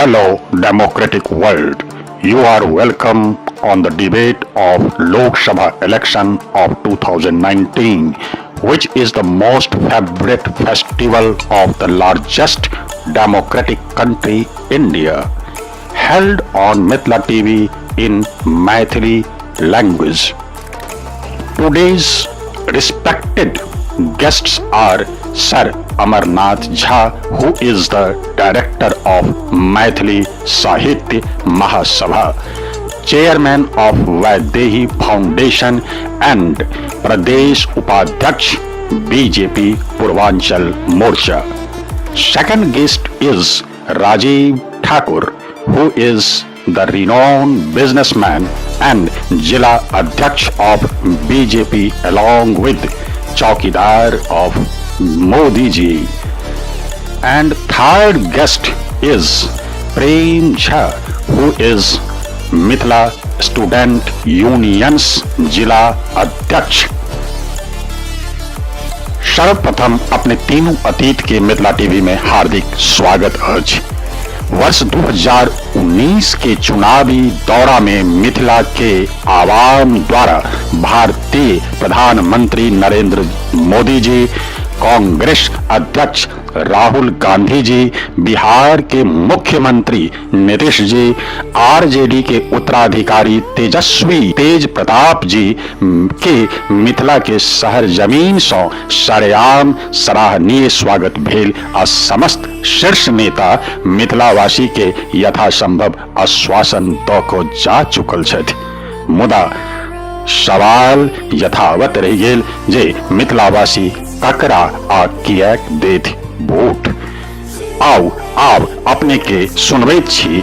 Hello, democratic world. You are welcome on the debate of Lok Sabha election of 2019, which is the most favorite festival of the largest democratic country, India, held on Mithila TV in Maithili language. Today's respected guests are Sir Amarnath Jha, who is the director of Maithili Sahitya Mahasabha, chairman of Vaidehi Foundation and Pradesh Upadhyaksh BJP Purvanchal Morcha. Second guest is Rajiv Thakur, who is the renowned businessman and Jila Adhyaksh of BJP along with Chowkidar of Modi ji. And third guest is Prem Jha, who is Mithila Student Union's Jila Adhyaksh. सर्वप्रथम अपने तीनों अतिथि के Mithila TV में हार्दिक स्वागत अछि। वर्ष 2019 के चुनावी दौरा में मिथिला के आवाम द्वारा भारतीय प्रधानमंत्री नरेंद्र मोदी जी, कांग्रेस अध्यक्ष राहुल गांधी जी, बिहार के मुख्यमंत्री नीतीश जी, आरजेडी के उत्तराधिकारी तेजस्वी तेज प्रताप जी के मिथिला के शहर जमीन सँ सरेआम सराहनीय स्वागत भेल आ समस्त शीर्ष नेता मिथिलावासी के यथासंभव आश्वासन दऽ कऽ जा चुकल छथि। मुदा सवाल यथावत रहि गेल जे मिथिलावासी ककरा आ किएक देथि वोट। आउ आब अपने के सुनबैत छी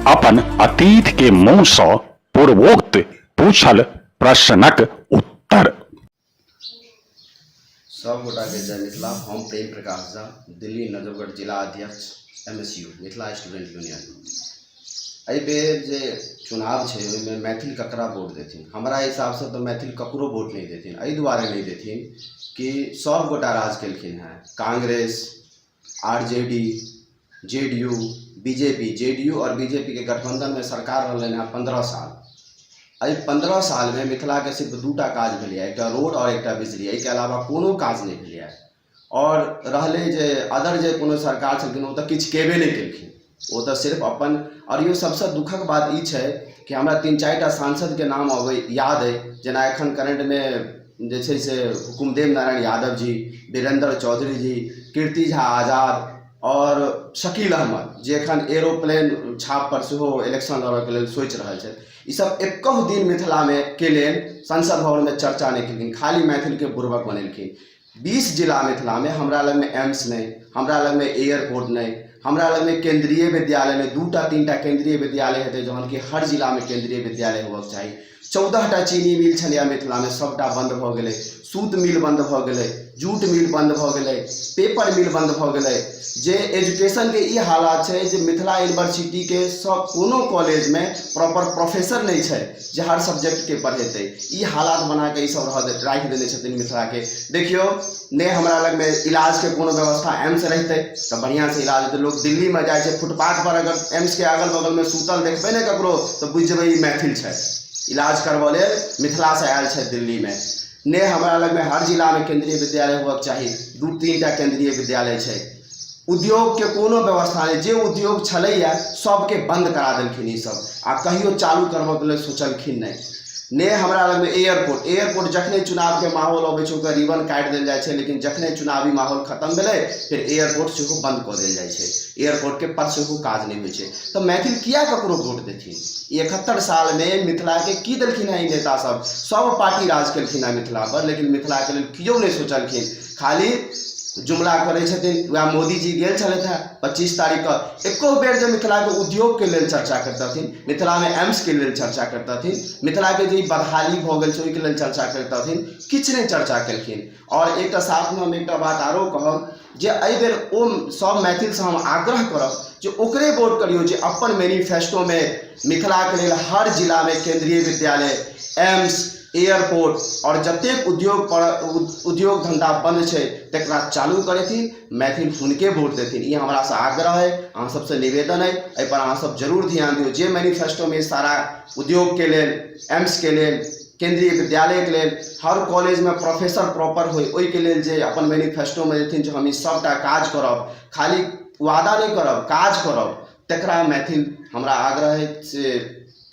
अपन अतीत के मुंह सँ पूर्वोक्त पूछल प्रश्नक उत्तर। सब गोटाके जय मिथिला। हम प्रेम प्रकाश झा, दिल्ली नजफगढ़ जिला अध्यक्ष, M S U Mithila student union. एहि बेर जे चुनाव छै ओहिमे मैथिल ककरा वोट देथिन? हमरा हिसाबसँ तऽ मैथिल ककरो वोट नहि देथिन। एहि दुआरे नहि देथिन कि सब गोटा राज केलखिन हेँ, Congress, R J D, J D U, B J P. J D U आओर बी जे पी के गठबन्धनमे सरकार रहलनि हेँ 15 साल। एहि 15 सालमे मिथिलाके सिर्फ 2 टा काज भेलैए, एकटा रोड आओर एकटा बिजली। एहिके अलावा कोनो काज नहि भेलैए। आओर रहलै जे अदर जे कोनो सरकार छलखिन, ओ तऽ किछु केबे नहि केलखिन, ओ तऽ सिर्फ अपन। आओर इहो सभसँ दुःखक बात ई छै कि हमरा तीन चारिटा सांसदके नाम अबै याद अइ, जेना एखन करेन्टमे जे छै से हुकुमदेव नारायण यादव जी, वीरेन्द्र चौधरी जी, कीर्ति झा आजाद आओर शकील अहमद, जे एखन एरोप्लेन छापपर सेहो इलेक्शन लड़ऽके लेल सोचि रहल छथि। ईसभ एकहु दिन मिथिलामे के लेल संसद भवनमे चर्चा नहि केलखिन, खाली मैथिलके बुड़बक बनेलखिन। 20 जिला मिथिलामे, हमरा लगमे एम्स नहि, हमरा लगमे एयरपोर्ट नहि, हमरा लगमे केन्द्रीय विद्यालय नहि। 2 टा 3 टा केन्द्रीय विद्यालय हेतै, जहन कि हर जिलामे केन्द्रीय विद्यालय होबऽके चाही। 14 टा चीनी मिल छलैए मिथिलामे, सभटा बन्द भऽ गेलै। सूत मिल बन्द भऽ गेलै, जूट मिल बन्द भऽ गेलै, पेपर मिल बन्द भऽ गेलै। जे एजुकेशनके ई हालात छै जे मिथिला यूनिवर्सिटीके सब कोनो कॉलेजमे प्रॉपर प्रोफेसर नहि छै जे हर सब्जेक्टके पढ़ेतै। ई हालात बनाकऽ ई सब रहऽ राखि देने छथिन मिथिलाके। देखियौ ने, हमरा लगमे इलाजके कोनो व्यवस्था, एम्स रहितै तऽ बढ़िआँसँ इलाज हेतै। लोक दिल्लीमे जाइ छै, फुटपाथपर अगर एम्सके अगल बगलमे सुतल देखबै ने ककरो, तऽ बुझि जेबै ई मैथिल छथि, इलाज करबऽ लेल मिथिलासँ आयल छथि दिल्लीमे। ने हमरा लगमे हर जिलामे केन्द्रीय विद्यालय होबऽके चाही, 2-3 टा केन्द्रीय विद्यालय छै। उद्योगके कोनो व्यवस्था नहि, जे उद्योग छलैए सभके बन्द करा देलखिन ईसभ आ कहियो चालू करबऽके लेल सोचलखिन नहि। ने हमरा लगमे एयरपोर्ट, एयरपोर्ट जखने चुनावके माहौल अबै छै ओकर रिबन काटि देल जाइ छै, लेकिन जखने चुनावी माहौल खतम भेलै, फेर एयरपोर्ट सेहो बन्द कऽ देल जाइ छै। एयरपोर्टके पर सेहो काज नहि होइ छै। तऽ मैथिल किया ककरो वोट देथिन? ई 71 सालमे मिथिलाके की देलखिन हेँ ई नेता सब? सब पार्टी राज केलखिन हेँ मिथिला पर, लेकिन मिथिलाके लेल केओ नहि सोचलखिन, खाली जुमला करै छथिन। वएह मोदीजी गेल छलथि हेँ 25 तारीखके, एको बेर जे मिथिलाके उद्योगके लेल चर्चा करितथिन, मिथिलामे एम्सके लेल चर्चा करितथिन, मिथिलाके जे बदहाली भऽ गेल छै ओहिके लेल चर्चा करितथिन, किछु नहि चर्चा केलखिन। आओर एकटा साथमे हम एकटा बात आरो कहब जे एहिबेर ओ सभ मैथिलसँ हम आग्रह करब जे ओकरे वोट करियौ जे अपन मैनिफेस्टोमे मिथिलाके लेल हर जिलामे केन्द्रीय विद्यालय, एम्स एयरपोर्ट आओर जतेक उद्योग पर उद्योग धन्धा बन्द छै तकरा चालू करेथिन। मैथिल हुनके वोट देथिन, ई हमरासँ आग्रह अइ, अहाँ सबसँ निवेदन अइ। एहिपर अहाँ सब जरूर ध्यान दियौ। जे मैनिफेस्टोमे सारा उद्योगके लेल, एम्सके लेल, केन्द्रीय विद्यालयके लेल, हर कॉलेजमे प्रोफेसर प्रॉपर होइ ओहिके लेल जे अपन मैनिफेस्टोमे देथिन जे हम ई सभटा काज करब, खाली वादा नहि करब, काज करब, तकरा मैथिल हमरा आग्रह अइ से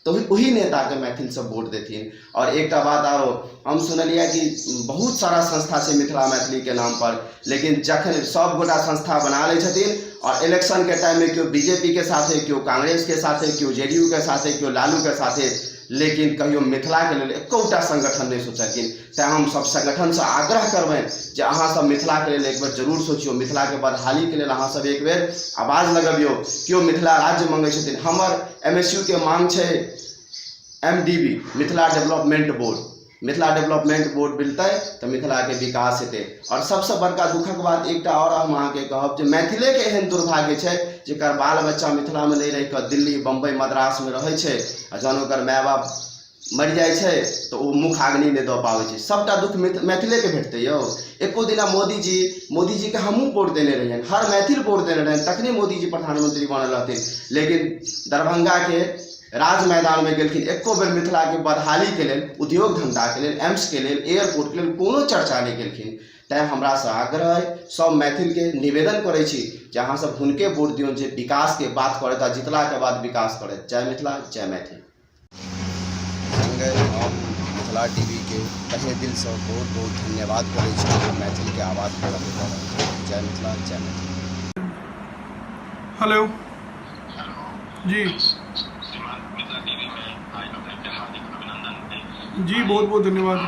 तऽ ओहि नेताके मैथिल सब वोट देथिन। आओर एकटा बात आरो हम सुनलियै कि बहुत सारा संस्था छै मिथिला मैथिलीके नामपर, लेकिन जखन सब गोटा संस्था बना लै छथिन आओर इलेक्शनके टाइममे केओ बी जे पी के साथे, केओ कांग्रेसके साथे, केओ जे डी यू के साथे, केओ लालूके साथे, लेकिन कहियो मिथिलाके लेल एकोटा संगठन नहि सोचलखिन। तैँ हम सब संगठनसँ आग्रह करबनि जे अहाँ सब मिथिलाके लेल एक बेर जरूर सोचियौ, मिथिलाके बदहालीके लेल अहाँ सब एक बेर आवाज लगबियौ। केओ मिथिला राज्य मङ्गै छथिन, हमर एम एस यू के मांग छै M D B, Mithila development board. Mithila development board मिलतै तऽ मिथिलाके विकास हेतै। आओर सबसँ बड़का दुःखक बात एकटा आओर हम अहाँके कहब जे मैथिलेके एहन दुर्भाग्य छै जेकर बाल बच्चा मिथिलामे नहि रहि कऽ दिल्ली, बम्बई, मद्रासमे रहै छै आ जहन ओकर माय बाप मरि जाइ छै तऽ ओ मुखाग्नि नहि दऽ पाबै छै। सभटा दुःख मैथिलेके भेटतै यौ। एको दिना मोदीजी, मोदीजीके हमहूँ वोट देने रहियनि, हर मैथिल वोट देने रहनि, तखने मोदीजी प्रधानमंत्री बनल रहथिन। लेकिन दरभंगाके राज मैदानमे गेलखिन, एको बेर मिथिलाके बदहालीके लेल, उद्योग धन्धाके लेल, एम्सके लेल, एयरपोर्टके लेल कोनो चर्चा नहि केलखिन। तैँ हमरासँ आग्रह अइ, सभ मैथिलके निवेदन करै छी जे अहाँसभ हुनके वोट दियौन जे विकासके बात करथि आ जितलाके बाद विकास करथि। जय मिथिला, जय मैथिल। सङ्गे हम मिथिला टी वी के तहे दिलसँ बहुत बहुत धन्यवाद करै छी जे मैथिलके आवाज बुलन्द कऽ रहल छै। जय मिथिला, जय मैथिल। हेलो जी। श्रीमान, मिथिला टीवी में आइ अपने के हार्दिक अभिनंदन। जी, बहुत बहुत धन्यवाद।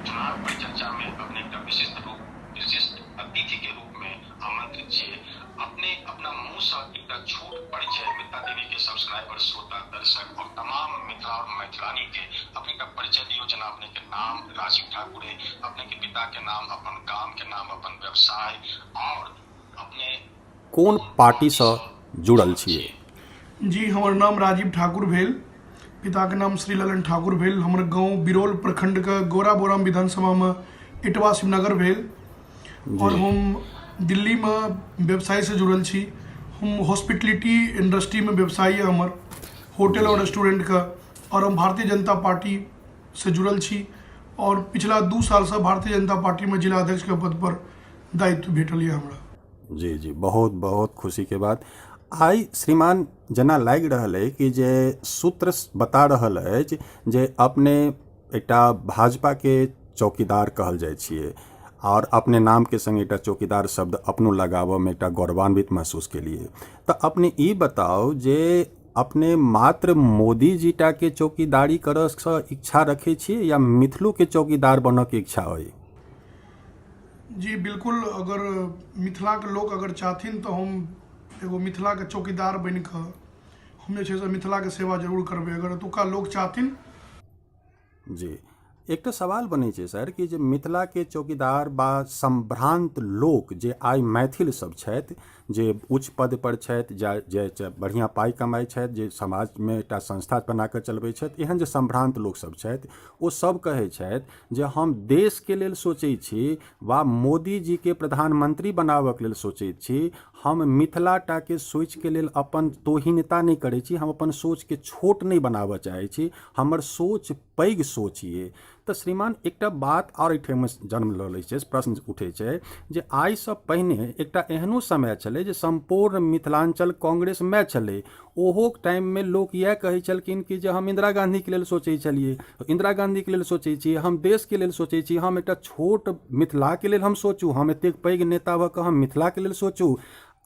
चुनाव परिचर्चा में अपने एकटा विशिष्ट रूप विशिष्ट अतिथि के रूप में आमंत्रित छियै। अपने अपना मुंह सँ एकटा छोट परिचय मिथिला टीवी के सब्सक्राइबर, श्रोता, दर्शक और तमाम मिथिला और मैथिलानी के अपने एकटा परिचय दियौ, जेना अपने के नाम राजीव ठाकुर है, अपने के पिता के नाम, अपन गाम के नाम, अपन व्यवसाय और अपने कोन पार्टीसँ जुड़ल छियै? जी, हमर नाम राजीव ठाकुर भेल, पिताके नाम श्री ललन ठाकुर भेल। हमर गाँव बिरौल प्रखंडके गोरा बोराम विधानसभामे इटवा शिवनगर भेल और हम दिल्लीमे व्यवसायसँ जुड़ल छी। हम हॉस्पिटलिटी इंडस्ट्रीमे व्यवसाय यऽ हमर, होटल और रेस्टोरेंटके, और हम भारतीय जनता पार्टीसँ जुड़ल छी और पिछला 2 सालसँ भारतीय जनता पार्टीमे जिला अध्यक्षके पदपर दायित्व भेटल यऽ हमरा। जी जी, बहुत बहुत खुशीके बात। आइ श्रीमान जेना लागि रहल अइ कि जे सूत्र बता रहल अछि जे अपने एकटा भाजपाके चौकीदार कहल जाइ छियै आओर अपने नामके सङ्ग एकटा चौकीदार शब्द अपनो लगाबऽमे एकटा गौरवान्वित महसूस केलियै, तऽ अपने ई बताउ जे अपने मात्र मोदी जी टाके चौकीदारी करऽसँ इच्छा रखै छियै या मिथिलोके चौकीदार बनऽके इच्छा अइ? जी बिल्कुल, अगर मिथिलाके लोक अगर चाहथिन तऽ हम एगो मिथिलाके चौकीदार बनि कऽ हम जे छै से मिथिलाके सेवा जरूर करबै, अगर एतुका लोक चाहथिन। जी, एकटा सवाल बनै छै सर कि जे मिथिलाके चौकीदार बा सम्भ्रान्त लोक जे आइ मैथिल सब छथि, जे उच्च पद पर छथि, जे बढ़िआँ पाइ कमाइ छथि, जे समाजमे एकटा संस्था बना कऽ चलबै छथि, एहन जे सम्भ्रान्त लोक सब छथि ओ सब कहै छथि जे हम देशके लेल सोचै छी वा मोदीजीके प्रधानमंत्री बनाबऽके लेल सोचै छी, हम मिथिला टाके सोचके लेल अपन तोहीनता नहि करै छी, हम अपन सोचके छोट नहि बनाबऽ चाहै छी, हमर सोच पैघ सोच ये। तऽ श्रीमान एकटा बात आओर एहिठाम जन्म लऽ लै छै, प्रश्न उठै छै जे आइसँ पहिने एकटा एहनो समय छलै जे सम्पूर्ण मिथिलाञ्चल कांग्रेसमे छलै, ओहो टाइममे लोक इएह कहै छलखिन कि जे हम इन्दिरा गाँधीके लेल सोचै छलियै, इन्दिरा गाँधीके लेल सोचै छी, हम देशके लेल सोचै छी, हम एकटा छोट मिथिलाके लेल हम सोचू, हम एतेक पैघ नेता भऽ कऽ हम मिथिलाके लेल सोचू।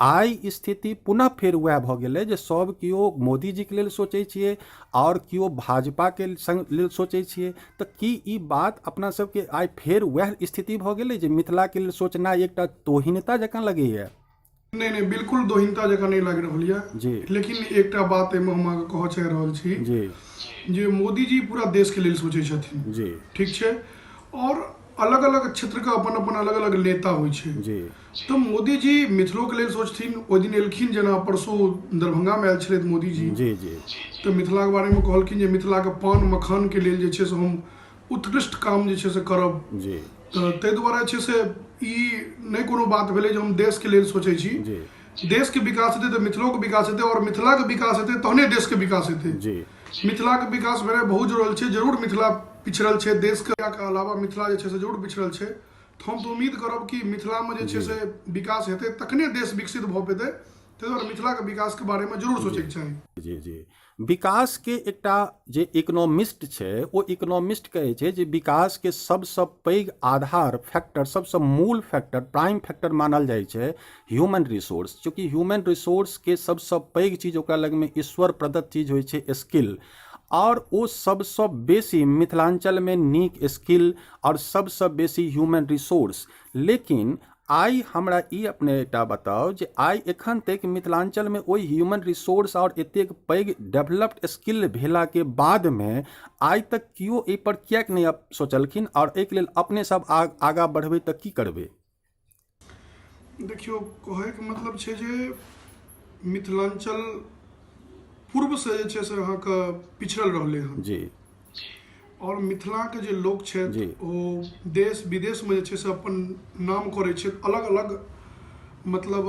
आइ स्थिति पुनः फेर वएह भऽ गेलै जे सब केओ मोदीजीके लेल सोचै छियै आओर केओ भाजपाके सङ्ग लेल सोचै छियै, तऽ की ई बात अपना सबके आइ फेर वएह स्थिति भऽ गेलै जे मिथिलाके लेल सोचनाइ एकटा तोहीनता जकाँ लगैए? नहि नहि, बिल्कुल दोहिनता जकाँ नहि लागि रहल यऽ जी। लेकिन एकटा बात एहिमे हम अहाँके कहऽ चाहि रहल छी जी। जे मोदीजी पूरा देशके लेल सोचै छथिन जी। ठीक छै, आओर अलग अलग क्षेत्रके अपन अपन अलग अलग नेता होइ छै जी। तऽ मोदीजी मिथिलोके लेल सोचथिन। ओहि दिन एलखिन, जेना परसू दरभंगामे आयल छलथि मोदीजी जी जी तऽ मिथिलाके बारेमे कहलखिन जे मिथिलाके पान मखानके लेल जे छै से हम उत्कृष्ट काम जे छै से करब। जी। तऽ ताहि दुआरे जे छै से ई नहि कोनो बात भेलै जे हम देशके लेल सोचै छी। जी। देशके विकास हेतै तऽ मिथिलोके विकास हेतै आओर मिथिलाके विकास हेतै तहने देशके विकास हेतै। जी। मिथिलाके विकास भेनाइ बहुत जरूरी छै। जरूर मिथिला पिछड़ल छै, देशके अलावा मिथिला जे छै से जरूर पिछड़ल छै। तऽ हम तऽ उम्मीद करब कि मिथिलामे जे छै से विकास हेतै तखने देश विकसित भऽ पेतै। ताहि दुआरे मिथिलाके विकासके बारेमे जरूर सोचैके चाही। जी जी। विकासके एकटा जे इकोनॉमिस्ट छै ओ इकोनॉमिस्ट कहै छै जे विकासके सबसँ पैघ आधार फैक्टर, सबसँ मूल फैक्टर, प्राइम फैक्टर मानल जाइ छै ह्यूमन रिसोर्स। चूँकि ह्यूमन रिसोर्सके सबसँ पैघ चीज ओकरा लगमे ईश्वर प्रदत्त चीज होइ छै स्किल, आओर ओ सबसँ बेसी मिथिलाञ्चलमे नीक स्किल आओर सबसँ बेसी ह्यूमन रिसोर्स। लेकिन आइ हमरा ई अपने एकटा बताउ जे आइ एखन तक मिथिलाञ्चलमे ओहि ह्यूमन रिसोर्स आओर एतेक पैघ डेवलप्ड स्किल भेलाके बादमे आइ तक केओ एहिपर किएक नहि सोचलखिन आओर एहिके लेल अपने सब आगाँ बढ़बै तऽ की करबै? देखियौ, कहैके मतलब छै जे मिथिलाञ्चल पूर्वसँ जे छै से अहाँके पिछड़ल रहलै हँ। जी। आओर मिथिलाके जे लोक छथि ओ देश विदेशमे जे छै से अपन नाम करै छथि अलग अलग मतलब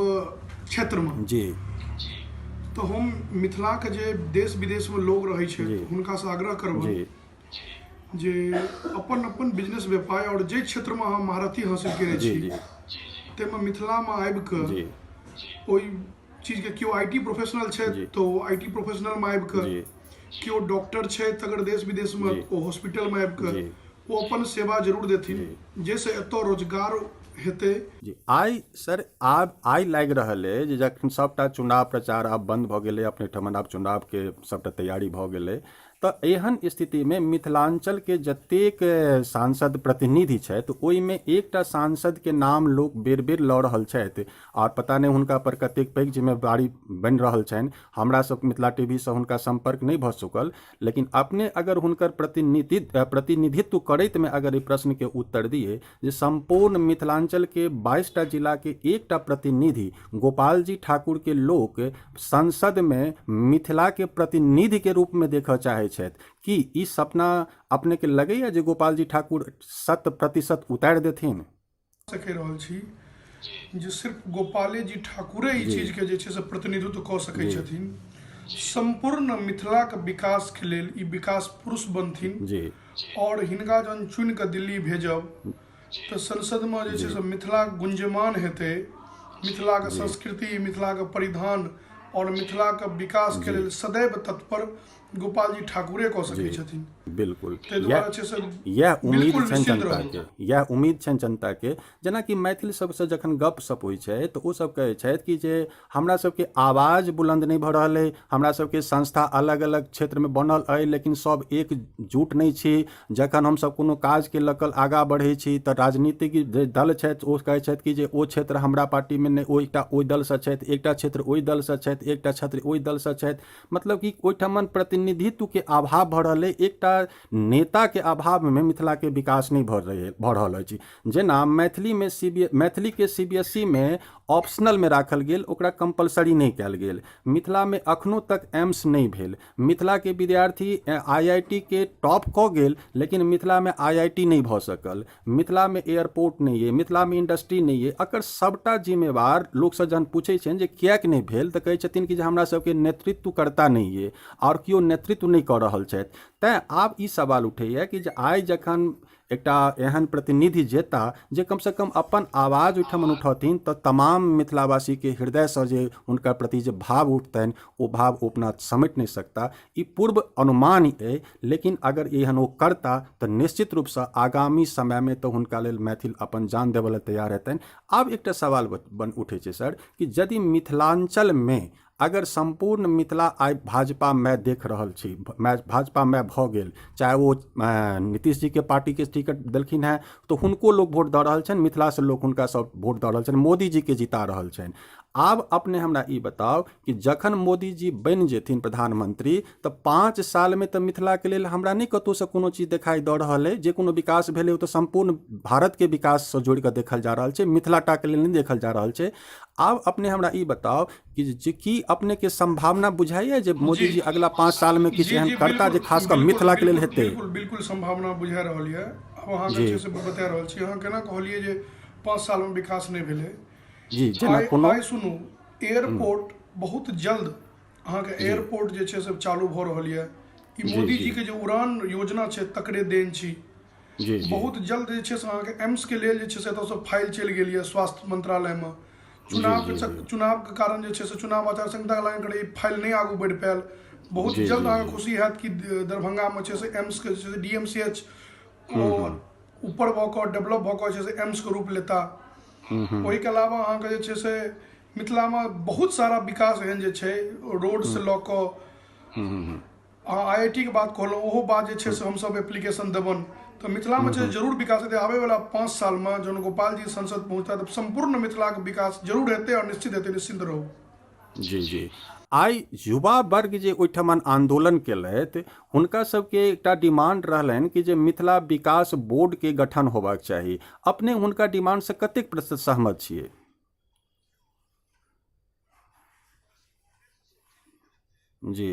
क्षेत्रमे। जी। तऽ हम मिथिलाके जे देश विदेशमे लोग रहै छथि हुनकासँ आग्रह करबनि जे अपन अपन बिजनेस व्यापार आओर जाहि क्षेत्रमे अहाँ महारथी हासिल केने छी ताहिमे मिथिलामे आबिकऽ ओहि चीजके केओ I T professional छथि तऽ ओ I T प्रोफेशनलमे आबिकऽ, केओ डॉक्टर छथि अगर देश विदेशमे ओ हॉस्पिटलमे आबि कऽ ओ अपन सेवा जरूर देथिन जाहिसँ एतऽ रोजगार हेतै। जी। आइ सर आब आइ लागि रहल अइ जे जखन सभटा चुनाव प्रचार आब बन्द भऽ गेलै, अपने ठमन आब चुनावके सभटा तैयारी भऽ गेलै, तऽ एहन स्थितिमे मिथिलाञ्चलके जतेक सांसद प्रतिनिधि छथि ओहिमे एकटा सांसदके नाम लोक बेर बेर लऽ रहल छथि आओर पता नहि हुनका पर कतेक पैघ जिम्मेदारी बनि रहल छनि। हमरा सब मिथिला टी वी सँ हुनका सम्पर्क नहि भऽ चुकल, लेकिन अपने अगर हुनकर प्रतिनिधित्व करैतमे अगर एहि प्रश्नके उत्तर दिए जे सम्पूर्ण मिथिलाञ्चलके 22टा जिलाके एकटा प्रतिनिधि गोपालजी ठाकुरके लोक संसदमे मिथिलाके प्रतिनिधिके रूपमे देखऽ चाहै छथि, की ई सपना अपनेके लगैए जे गोपालजी ठाकुर 100% उतारि देथिन? से कहि रहल छी जे सिर्फ गोपाले जी ठाकुरे ई चीजके जे छै से प्रतिनिधित्व कऽ सकै छथिन। सम्पूर्ण मिथिलाके विकासके लेल ई विकास पुरुष बनथिन। आओर हिनका जहन चुनि कऽ दिल्ली भेजब तऽ संसदमे जे छै से मिथिला गुंजमान हेतै, मिथिलाके संस्कृति, मिथिलाके परिधान आओर मिथिलाके विकासके लेल सदैव तत्पर गोपाल जी ठाकुरे कऽ सकै छथिन। बिल्कुल, ताहि दुआरे छै से इएह उम्मीद बिल्कुल छनि निश्चिन्त जनता रहू। के, इएह उम्मीद छनि जनता के। जेनाकि मैथिल सबसँ जखन गप सप होइ छै तऽ ओ सब कहै छथि कि जे हमरा सबके आवाज बुलन्द नहि भऽ रहल अइ, हमरा सबके संस्था अलग अलग क्षेत्रमे बनल अइ लेकिन सब एकजुट नहि छी। जखन हमसब कोनो काजके लऽ कऽ आगाँ बढ़ै छी तऽ राजनीतिक जे दल छथि ओ कहै छथि कि जे ओ क्षेत्र हमरा पार्टीमे नहि, ओ एकटा ओहि दलसँ छथि, एकटा क्षेत्र ओहि दलसँ छथि, एकटा क्षेत्र ओहि दलसँ छथि। मतलब कि ओहिठमन प्रतिनिधित्वके अभाव भऽ रहल अइ, एकटा नेताके अभावमे मिथिलाके विकास नहि भऽ रहल अछि। जेना मैथिलीमे सी बी मैथिलीके सी बी एस ई मे ऑप्शनलमे राखल गेल, ओकरा कम्पलसरी नहि कयल गेल। मिथिलामे अखनो तक एम्स नहि भेल। मिथिलाके विद्यार्थी आई I T के टॉप कऽ गेल लेकिन मिथिलामे आई I T नहि भऽ सकल। मिथिलामे एयरपोर्ट नहि अइ, मिथिलामे इंडस्ट्री नहि अइ। एकर सभटा जिम्मेवार लोकसँ जहन पूछै छियनि जे किएक नहि भेल तऽ कहै छथिन कि जे हमरा सबके नेतृत्वकर्ता नहि अइ आओर केओ नेतृत्व नहि कऽ रहल छथि। तैँ आब ई सवाल उठैए कि जे आइ जखन एकटा एहन प्रतिनिधि जेता जे कमसँ कम अपन आवाज ओहिठाम उठौथिन तऽ तमाम मिथिलावासीके हृदयसँ जे हुनका प्रति जे भाव उठतनि ओ भाव ओ अपना समेट नहि सकता। ई पूर्व अनुमान अइ, लेकिन अगर एहन ओ करता तऽ निश्चित रूपसँ आगामी समयमे तऽ हुनका लेल मैथिल अपन जान देबऽ लेल तैयार हेतनि। आब एकटा सवाल बन उठै छै सर कि यदि मिथिलाञ्चलमे अगर सम्पूर्ण मिथिला आइ भाजपामे देख रहल छी, भाजपामे भऽ गेल, चाहे ओ नीतीश जीके पार्टीके टिकट देलखिन हेँ तऽ हुनको लोक वोट दऽ रहल छनि, मिथिलासँ लोक हुनका सब वोट दऽ रहल छनि, मोदीजीके जिता रहल छनि। आब अपने हमरा ई बताउ कि जखन मोदीजी बनि जेथिन प्रधानमंत्री तऽ 5 सालमे तऽ मिथिलाके लेल हमरा नहि कतहुसँ कोनो चीज देखाइ दऽ रहल अइ। जे कोनो विकास भेलै ओ तऽ सम्पूर्ण भारतके विकाससँ जोड़ि कऽ देखल जा रहल छै, मिथिला टाके लेल नहि देखल जा रहल छै। आब अपने हमरा ई बताउ कि जे की अपनेके सम्भावना बुझाइए जे मोदीजी अगिला 5 सालमे किछु एहन करता जे खास कऽ मिथिलाके लेल हेतै? बिल्कुल बिल्कुल सम्भावना बुझा रहल यऽ। आब अहाँके जे छै से बता रहल छी। अहाँ केना कहलियै जे 5 सालमे विकास नहि भेलै? जी, जेना कोनो आइ सुनू, एयरपोर्ट बहुत जल्द अहाँके एयरपोर्ट जे छै से चालू भऽ रहल यऽ। ई मोदी जी के जे उड़ान योजना छै तकरे देन छी। बहुत जल्द जे छै से अहाँके एम्स के लेल जे छै से एतऽसँ फाइल चलि गेल यऽ स्वास्थ्य मंत्रालयमे। चुनावके चुनावके कारण जे छै से चुनाव आचार संहिता लागल ई फाइल नहि आगू बढ़ि पायल। बहुत जल्द अहाँके खुशी हैत कि दरभंगामे छै से एम्सके जे छै से डी एम सी एच ऊपर भऽ कऽ डेवलप भऽ कऽ जे छै से एम्सके रूप लेता। ओहिके अलावा अहाँके जे छै से मिथिलामे बहुत सारा विकास एहन जे छै रोडसँ लऽ कऽ, अहाँ आई I T के बात कहलहुँ, ओहो बात जे छै से हमसभ एप्लीकेशन देबनि तऽ मिथिलामे छै जरूर विकास हेतै। आबैवला 5 सालमे जहन गोपाल जी संसद पहुँचता तऽ सम्पूर्ण मिथिलाके विकास जरूर हेतै आओर निश्चित हेतै, निश्चिन्त रहू। जी जी। आइ युवा वर्ग जे ओहिठमन आन्दोलन केलथि हुनका सबके एकटा डिमांड रहलनि कि जे मिथिला विकास बोर्डके गठन होबाक चाही। अपने हुनका डिमांडसँ कतेक प्रतिशत सहमत छियै? जी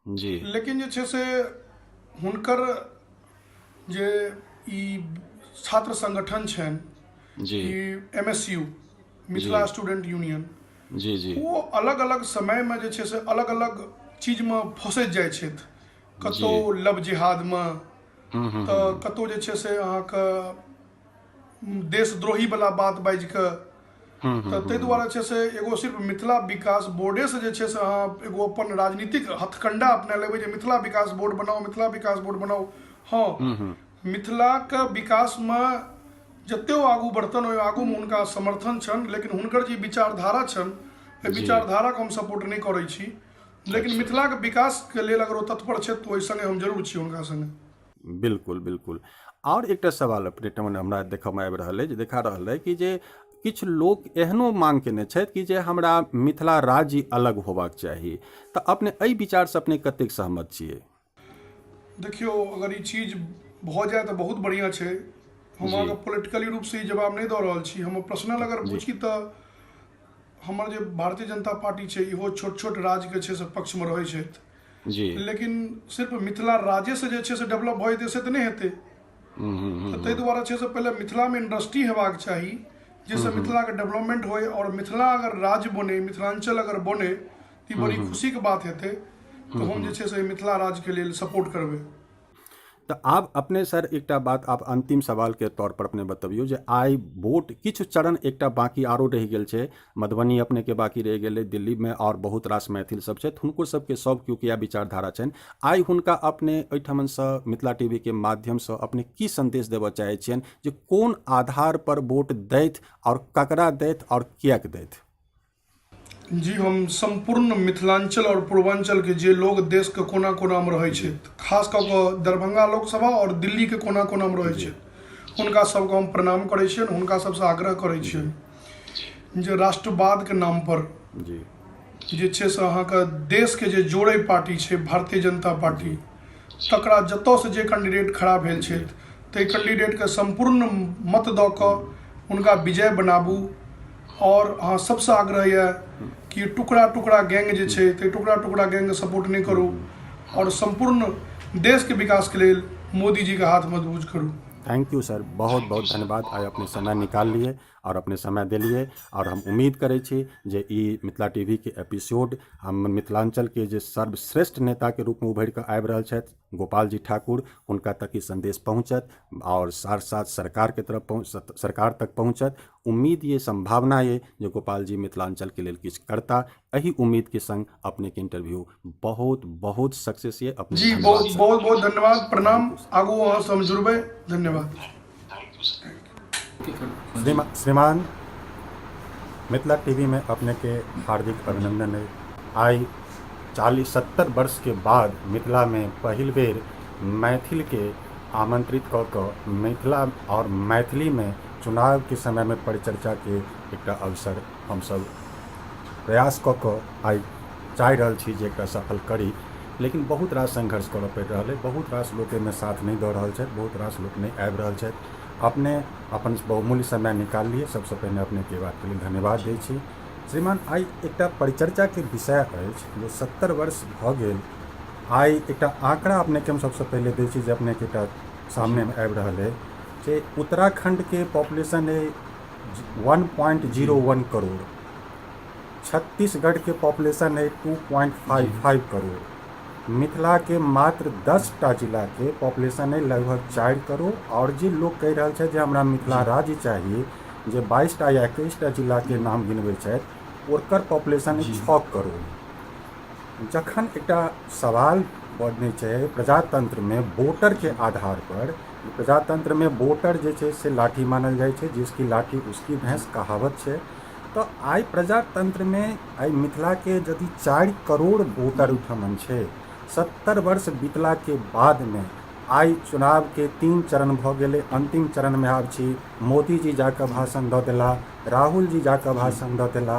जी। लेकिन जे छै से हुनकर जे ई छात्र संगठन छनि ई M S U, Mithila student union, जी जी, ओ अलग अलग समयमे जे छै से अलग अलग चीजमे फँसैत जाइ छथि। कतहु लव जिहादमे तऽ कतहु जे छै से अहाँके देशद्रोही वाला बात बाजि कऽ, तऽ ताहि दुआरे छै से एगो सिर्फ मिथिला विकास बोर्डेसँ जे छै से अहाँ एगो अपन राजनीतिक हथकंडा अपना लेबै जे मिथिला विकास बोर्ड बनाउ, मिथिला विकास बोर्ड बनाउ। हँ, मिथिलाके विकासमे जते ओ आगू बढ़तन ओहि आगूमे हुनका समर्थन छनि, लेकिन हुनकर जे विचारधारा छनि ओहि विचारधाराके हम सपोर्ट नहि करै छी। लेकिन मिथिलाके विकासके लेल अगर ओ तत्पर छथि तऽ ओहि सङ्गे हम जरूर छी हुनका सङ्गे। बिल्कुल बिल्कुल। आओर एकटा सवाल अपने ठमन हमरा देखऽमे आबि रहल अइ जे देखा रहल अइ कि जे किछु लोक एहनो मांग केने छथि कि जे हमरा मिथिला राज्य अलग होबाक चाही, तऽ अपने एहि विचारसँ अपने कतेक सहमत छियै? देखियौ, अगर ई चीज भऽ जाय तऽ बहुत बढ़िआँ छै। हम अहाँके पोलिटिकली रूपसँ ई जवाब नहि दऽ रहल छी। हम पर्सनल अगर पूछी तऽ हमर जे भारतीय जनता पार्टी छै इहो छोट छोट राज्यके छै से पक्षमे रहै छथि। लेकिन सिर्फ मिथिला राज्यसँ जे छै से डेवलप भऽ जेतै से तऽ नहि हेतै। तऽ ताहि दुआरे छै से पहिले मिथिलामे इंडस्ट्री हेबाक चाही जाहिसँ मिथिलाके डेवलपमेंट होइ, आओर मिथिला अगर राज्य बनै, मिथिलाञ्चल अगर बनै तऽ ई बड़ी खुशीके बात हेतै। तऽ हम जे छै से मिथिला राज्यके लेल सपोर्ट करबै। तऽ आब अपने सर एकटा बात आब अंतिम सवालके तौर पर अपने बतबियौ जे आइ वोट किछु चरण एकटा बाँकी आरो रहि गेल छै, मधुबनी अपनेके बाँकी रहि गेलै, दिल्लीमे आओर बहुत रास मैथिल सब छथि, हुनको सबके सब केओके इएह विचारधारा छनि। आइ हुनका अपने एहिठमनसँ मिथिला टीवीके माध्यमसँ अपने की सन्देश देबऽ चाहै छियनि जे कोन आधार पर वोट दैथ आओर ककरा दैथ आओर किएक दैथ? जी, हम सम्पूर्ण मिथिलाञ्चल आओर पूर्वाञ्चलके जे लोग देशके कोना कोनामे रहै छथि, खास कऽ कऽ दरभंगा लोकसभा आओर दिल्लीके कोना कोनामे रहै छथि, हुनका सबके हम प्रणाम करै छियनि। हुनका सबसँ आग्रह करै छियनि जे राष्ट्रवादके नामपर जे छै से अहाँके देशके जे जोड़ै पार्टी छै भारतीय जनता पार्टी, तकरा जतऽसँ जे कैंडिडेट खड़ा भेल छथि ताहि कैंडिडेटके सम्पूर्ण मत दऽ कऽ हुनका विजय बनाबू। आओर अहाँ सबसँ आग्रह यऽ कि टुकड़ा टुकड़ा गैंग जे छै ताहि टुकड़ा टुकड़ा गैंगके सपोर्ट नहि करू आओर सम्पूर्ण देशके विकासके लेल मोदीजीके हाथ मजबूत करू। Thank you sir, बहुत बहुत धन्यवाद। आइ अपने समय निकाल लिए आओर अपने समय देलियै, आओर हम उम्मीद करै छी जे ई मिथिला टीवीके एपिसोड हम मिथिलाञ्चलके जे सर्वश्रेष्ठ नेताके रूपमे उभरि कऽ आबि रहल छथि गोपाल जी ठाकुर, हुनका तक ई सन्देश पहुँचत आओर साथ साथ सरकारके तरफ पहुँच सरकार तक पहुँचत। उम्मीद ये, संभावना ये जे गोपाल जी मिथिलाञ्चलके लेल किछु करता। एहि उम्मीदके संग अपनेके इंटरव्यू बहुत बहुत सक्सेस ये। अपने जी, बहुत बहुत बहुत धन्यवाद, प्रणाम। आगू अहाँ से हम जुड़बै। धन्यवाद। श्रीमान, मिथिला टीवी में अपने के हार्दिक अभिनंदन है। आइ 40-70 वर्ष के बाद मिथिला में पहिल बेर मैथिल के आमंत्रित कऽ कऽ मिथिला और मैथिली में चुनावके समयमे परिचर्चाके एकटा अवसर हमसभ प्रयास कऽ कऽ आइ चाहि रहल छी जे एकरा सफल करी, लेकिन बहुत रास संघर्ष करऽ पड़ि रहल अइ, बहुत रास लोक एहिमे साथ नहि दऽ रहल छथि, बहुत रास लोक नहि आबि रहल छथि। अपने अपन बहुमूल्य समय निकाललियै, सबसँ पहिने अपनेके एहि बातके लेल धन्यवाद दै छी। श्रीमान, आइ एकटा परिचर्चाके विषय अछि जे 70 वर्ष भऽ गेल। आइ एकटा आँकड़ा अपनेके हम सबसँ पहिले दै छी जे अपनेके एकटा सामनेमे आबि रहल अइ जे उत्तराखण्डके पॉपुलेशन अइ 1.01 करोड़, छत्तीसगढ़के पॉपुलेशन अइ 2.55 करोड़, मिथिलाके मात्र 10टा जिलाके पॉपुलेशन अइ लगभग 4 करोड़, आओर जे लोक कहि रहल छथि जे हमरा मिथिला राज्य चाही, जे 22टा या 21टा जिलाके नाम गिनबै छथि, ओकर पॉपुलेशन अइ 6 करोड़। जखन एकटा सवाल बनै छै प्रजातन्त्रमे वोटरके आधारपर, प्रजातन्त्रमे वोटर जे छै से लाठी मानल जाइ छै, जिसकी लाठी उसकी भैंस कहावत छै, तऽ आइ प्रजातन्त्रमे आइ मिथिलाके यदि 4 करोड़ वोटर ओहिठमन छै, 70 वर्ष बीतलाके बादमे आइ चुनावके 3 चरण भऽ गेलै, अन्तिम चरणमे आब छी, मोदीजी जाकऽ भाषण दऽ देला, राहुल जी जाकऽ भाषण दऽ देला।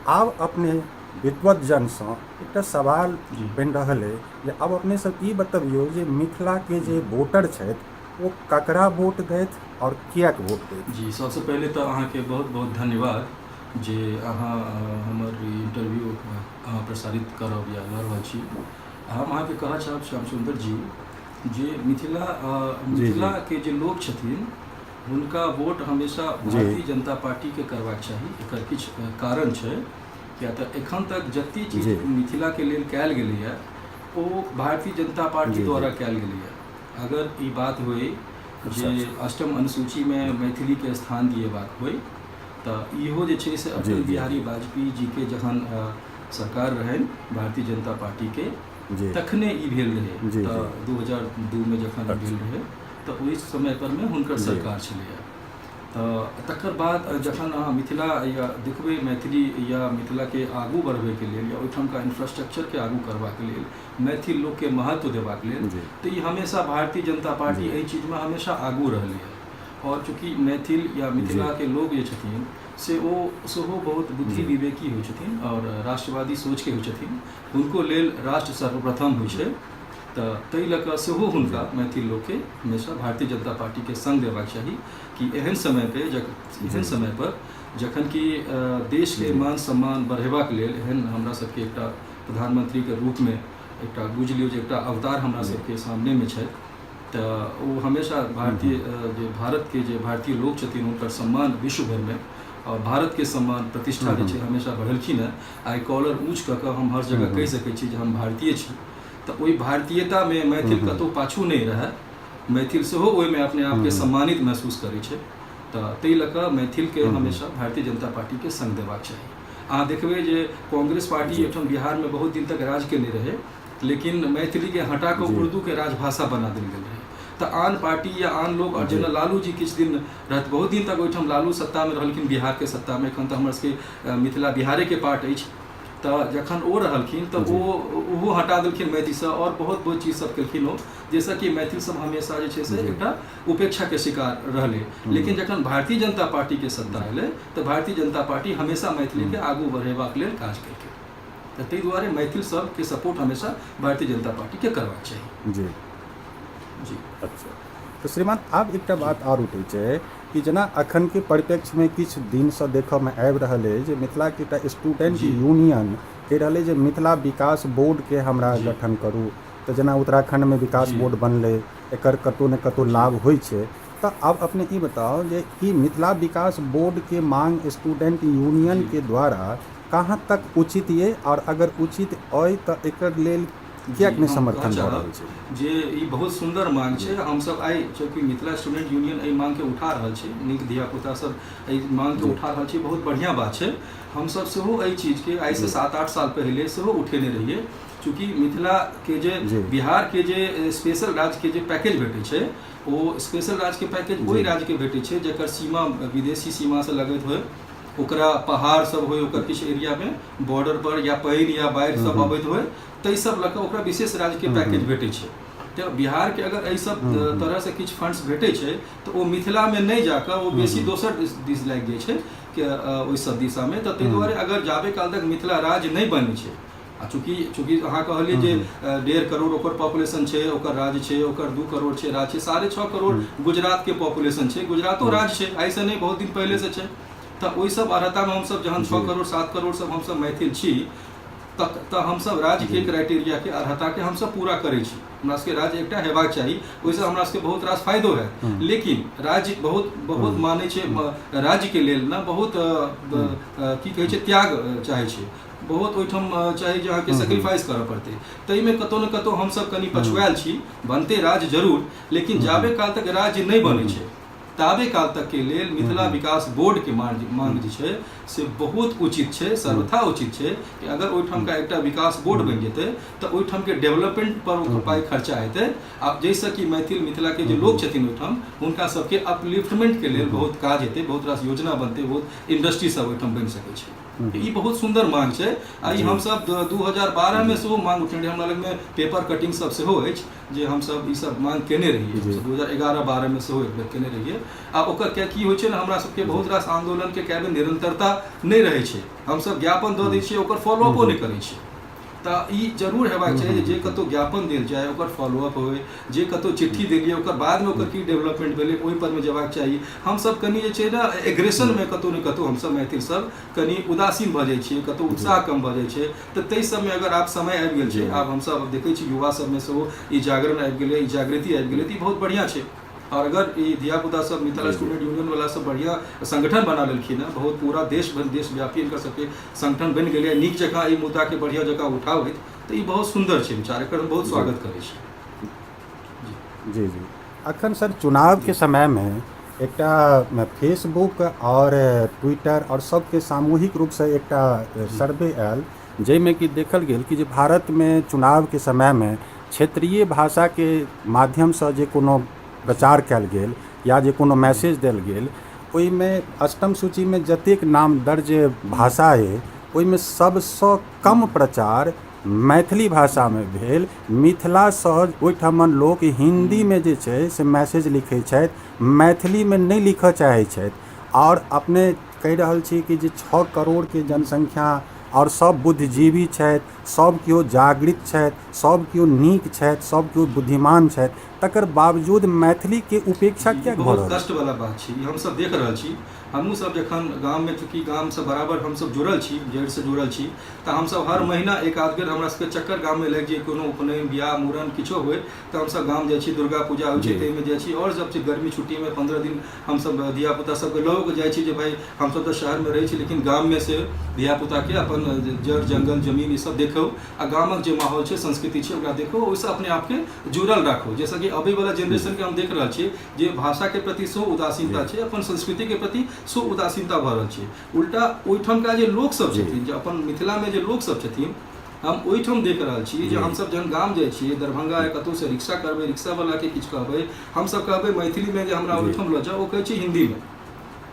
आब अपने विद्वतजनसँ एकटा सवाल बनि रहल अइ जे आब अपने सब ई बतबियौ जे मिथिलाके जे वोटर छथि ओ ककरा वोट देथि आओर किएक वोट देथि? जी, सबसँ पहिले तऽ अहाँके बहुत बहुत धन्यवाद जे अहाँ हमर ई इंटरव्यू अहाँ प्रसारित करब या लऽ रहल छी। हम अहाँके कहऽ चाहब श्याम सुन्दर जी जे मिथिला मिथिलाके जे लोक छथिन हुनका वोट हमेशा भारतीय जनता पार्टीके करबाक चाही। एकर किछु कारण छै, किया तऽ एखन तक जते चीज मिथिलाके लेल कयल गेलैए ओ भारतीय जनता पार्टी द्वारा कयल गेलैए। अगर ई बात होइ जे अष्टम अनुसूचीमे मैथिलीके स्थान दिएबाक होइ तऽ इहो जे छै से अटल बिहारी वाजपेयी जीके जखन सरकार रहनि भारतीय जनता पार्टीके तखने ई भेल रहै। तऽ 2002मे जखन भेल रहै तऽ ओहि समय परमे हुनकर सरकार छलैए। तऽ तकर बाद जखन अहाँ मिथिला या देखबै मैथिली या मिथिलाके आगू बढ़बैके लेल या ओहिठामका इन्फ्रास्ट्रक्चरके आगू करबाक लेल मैथिल लोकके महत्व देबाक लेल तऽ ई हमेशा भारतीय जनता पार्टी एहि चीजमे हमेशा आगू रहलैए। आओर चूँकि मैथिल या मिथिलाके लोक जे छथिन से ओ सेहो बहुत बुद्धि विवेकी होइ छथिन आओर राष्ट्रवादी सोचके होइ छथिन, हुनको लेल राष्ट्र सर्वप्रथम होइ छै। तऽ ताहि लऽ कऽ सेहो हुनका मैथिल लोकके हमेशा भारतीय जनता पार्टीके सङ्ग देबाक चाही कि एहन समयपर एहन समयपर जखन कि देशके मान सम्मान बढ़ेबाक लेल एहन हमरा सबके एकटा प्रधानमन्त्रीके रूपमे एकटा बुझि लियौ जे एकटा अवतार हमरा सबके सामनेमे छथि, तऽ ओ हमेशा भारतीय जे भारतके जे भारतीय लोक छथिन हुनकर सम्मान विश्व भरिमे आओर भारतके सम्मान प्रतिष्ठा जे छै हमेशा बढ़ेलखिन हेँ। आइ कॉलर ऊँच कऽ कऽ हम हर जगह कहि सकै छी जे हम भारतीय छी। तऽ ओहि भारतीयतामे मैथिल कतहु पाछू नहि रहए, मैथिल सेहो ओहिमे अपने आपके सम्मानित महसूस करै छै। तऽ ताहि लऽ कऽ मैथिलके हमेशा भारतीय जनता पार्टीके सङ्ग देबाक चाही। अहाँ देखबै जे कांग्रेस पार्टी एहिठाम बिहारमे बहुत दिन तक राज केने रहै, लेकिन मैथिलीके हटा कऽ उर्दूके राजभाषा बना देल गेल रहै। तऽ आन पार्टी या आन लोक, आओर जेना लालू जी किछु दिन रहथि, बहुत दिन तक ओहिठाम लालू सत्तामे रहलखिन, बिहारके सत्तामे। एखन तऽ हमर सबके मिथिला बिहारेके पार्ट अछि। तऽ जखन ओ रहलखिन तऽ ओहो हटा देलखिन मैथिलीसँ आओर बहुत बहुत चीज सब केलखिन ओ, जाहिसँ कि मैथिल सब हमेशा जे छै से एकटा उपेक्षाके शिकार रहलै। लेकिन जखन भारतीय जनता पार्टीके सत्ता एलै तऽ भारतीय जनता पार्टी हमेशा मैथिलीके आगू बढ़ेबाक लेल काज केलकै। तऽ ताहि दुआरे मैथिल सबके सपोर्ट हमेशा भारतीय जनता पार्टीके करबाक चाही। जी जी। अच्छा, तऽ श्रीमान आब एकटा बात आओर उठै छै कि जेना अखनके परिप्रेक्ष्यमे किछु दिनसँ देखऽमे आबि रहल अइ जे मिथिलाके एकटा स्टूडेंट यूनियन कहि रहल अइ जे मिथिला विकास बोर्डके हमरा गठन करू। तऽ जेना उत्तराखण्डमे विकास बोर्ड बनलै, एकर कतहु ने कतहु लाभ होइ छै। तऽ आब अपने ई बताउ जे ई मिथिला विकास बोर्डके मांग स्टूडेंट यूनियनके द्वारा कहाँ तक उचित ये, आओर अगर उचित अइ तऽ एकर लेल किएक नहि हम समर्थन कहऽ भऽ चाहब रहल छै? जे ई बहुत सुन्दर मांग छै। हमसब आइ चूँकि मिथिला स्टूडेंट यूनियन एहि मांगके उठा रहल छै, नीक धियापुता सब एहि मांगके उठा रहल छै, बहुत बढ़िआँ बात छै। हमसब सेहो एहि चीजके आइसँ 7-8 साल पहिले सेहो उठेने रहियै। चूँकि मिथिलाके जे बिहारके जे स्पेशल राज्यके जे पैकेज भेटै छै, ओ स्पेशल राज्यके पैकेज ओहि राज्यके भेटै छै जकर सीमा विदेशी सीमासँ लगैत होइ, ओकरा पहाड़ सब होइ, ओकर किछु एरियामे बॉर्डर पर या पानि या बाढ़ि सब अबैत होइ, ताहि सब लऽ कऽ ओकरा विशेष राज्यके पैकेज भेटै छै। तऽ बिहारके अगर एहि सब तरहसँ किछु फंड्स भेटै छै तऽ ओ मिथिलामे नहि जाकऽ ओ बेसी दोसर दिस दिस लागि जाइ छै के ओहि सब दिशामे। तऽ ताहि दुआरे अगर जाबे काल तक मिथिला राज्य नहि बनै छै, आ चूँकि चूँकि अहाँ कहलियै जे 1.5 करोड़ ओकर पॉपुलेशन छै, ओकर राज्य छै, ओकर 2 करोड़ छै राज्य छै, 6.5 करोड़ गुजरातके पॉपुलेशन छै, गुजरातो राज्य छै, आइसँ नहि बहुत दिन पहिलेसँ छै। तऽ ओहि सब अर्हतामे हमसब जहन 6 करोड़ 7 करोड़ सब हमसब मैथिल छी, तऽ हमसब राज्यके क्राइटेरियाके अर्हताके हमसब पूरा करै छी। हमरा सबके राज्य एकटा हेबाक चाही, ओहिसँ हमरा सबके बहुत रास फायदो हैत। लेकिन राज्य बहुत बहुत मानै छै, राज्यके लेल ने बहुत की कहै छै त्याग चाहै छै, बहुत ओहिठाम चाही जे अहाँके सेक्रीफाइस करऽ पड़तै। ताहिमे कतहु ने कतहु हमसब कनि पछुआयल छी। बनतै राज्य जरूर, लेकिन जाबे काल तक राज्य नहि बनै छै ताबे काल तक के लेल मिथिला विकास बोर्ड के मांग जे छै से बहुत उचित छै, सर्वथा उचित छै कि अगर ओहिठामका एकटा विकास बोर्ड बनि जेतै तऽ ओहिठामके डेवलपमेंट पर ओकर पाइ खर्चा हेतै, आ जाहिसँ कि मैथिल मिथिलाके जे लोक छथिन ओहिठाम हुनका सबके अपलिफ्टमेंट के लेल बहुत काज हेतै, बहुत रास योजना बनतै, बहुत इंडस्ट्री सब ओहिठाम बनि सकै छै। ई बहुत सुन्दर मांग छै। आ ई हमसब 2012 मे सेहो मांग उठेने रहियै, हमरा लगमे पेपर कटिंग सब सेहो अछि जे हमसब ई सब मांग केने रहियै। 2011-12 मे सेहो एक बेर केने रहियै। आ ओकर क्या की होइ छै ने, हमरा सबके बहुत रास आन्दोलनके कए बेर निरन्तरता नहि रहै छै, हमसब ज्ञापन दऽ दै छियै, ओकर फॉलोअपो नहि करै छियै। तऽ ई जरूर हेबाक चाही जे कतहु ज्ञापन देल जाय ओकर फॉलोअप होइ, जे कतहु चिट्ठी देलियै ओकर बादमे ओकर की डेवलपमेंट भेलै ओहि परमे जेबाक चाही। हमसब कनि जे छै ने एग्रेशनमे कतहु ने कतहु हमसब मैथिल सब कनि उदासीन भऽ जाइ छियै, कतहु उत्साह कम भऽ जाइ छै। तऽ ताहि सबमे अगर आब समय आबि गेल छै, आब हमसब देखै छी युवा सबमे सेहो ई जागरण आबि गेलै, ई जागृति आबि गेलै, तऽ ई बहुत बढ़िआँ छै। आओर अगर ई धियापुता सब मिथिला स्टूडेंट यूनियन वाला सब बढ़िआँ संगठन बना लेलखिन हँ, बहुत पूरा देश भरि देशव्यापी हिनकर सबके संगठन बनि गेलै, नीक जकाँ एहि मुद्दाके बढ़िआँ जकाँ उठाबैत, तऽ ई बहुत सुन्दर छै विचार, एकर हम बहुत स्वागत करै छी। जी जी। अखन सर चुनावके समयमे एकटा फेसबुक आओर ट्विटर आओर सबके सामूहिक रूपसँ एकटा सर्वे आयल, जाहिमे कि देखल गेल कि जे भारतमे चुनावके समयमे क्षेत्रीय भाषाके माध्यमसँ जे कोनो प्रचार कयल गेल या जे कोनो मैसेज देल गेल, ओहिमे अष्टम सूचीमे जतेक नाम दर्ज भाषा अइ ओहिमे सबसँ कम प्रचार मैथिली भाषामे भेल। मिथिलासँ ओहिठाम लोक हिन्दीमे जे छै से मैसेज लिखै छथि, मैथिलीमे नहि लिखऽ चाहै छथि। आओर अपने कहि रहल छी कि जे 6 करोड़के जनसंख्या आओर सब बुद्धिजीवी छथि, सब केओ जागृत छथि, सब केओ नीक छथि, सब केओ बुद्धिमान छथि, तकर बावजूद मैथिलीके उपेक्षा किएक भऽ बहुत रहल छै? कष्टवला बात छै, ई हमसब देख रहल छी। हमहूँ सब जखन गाममे, चूँकि गामसँ बराबर हमसब जुड़ल छी, जड़िसँ जुड़ल छी, तऽ हमसब हर महीना एक आध बेर हमरा सबके चक्कर गाममे लागि जाइए, कोनो उपनयन बियाह मूड़न किछो होइ तऽ हमसब गाम जाइ छी, दुर्गा पूजा होइ छै ताहिमे जाइ छी, आओर सब चीज गर्मी छुट्टीमे 15 दिन हमसब धियापुता सबके लऽ कऽ जाइ छी जे भाइ हमसब तऽ शहरमे रहै छी लेकिन गाममे से धियापुताके अपन जड़ जङ्गल जमीन ई सब देखौ, आ गामक जे माहौल छै संस्कृति छै ओकरा देखौ, ओहिसँ अपने आपके जुड़ल राखू। जाहिसँ कि अबैवला जेनरेशनके हम देख रहल छियै जे भाषाके प्रति सेहो उदासीनता छै, अपन संस्कृतिके प्रति सेहो उदासीनता भऽ रहल छै। उल्टा ओहिठामका जे लोकसब छथिन, जे अपन मिथिलामे जे लोकसब छथिन, हम ओहिठाम देख रहल छी जे हमसब जहन गाम जाइ छियै दरभंगा या कतहुसँ रिक्शा करबै, रिक्शावलाके किछु कहबै, हमसब कहबै मैथिलीमे जे हमरा ओहिठाम लऽ जाउ, ओ कहै छै हिन्दीमे,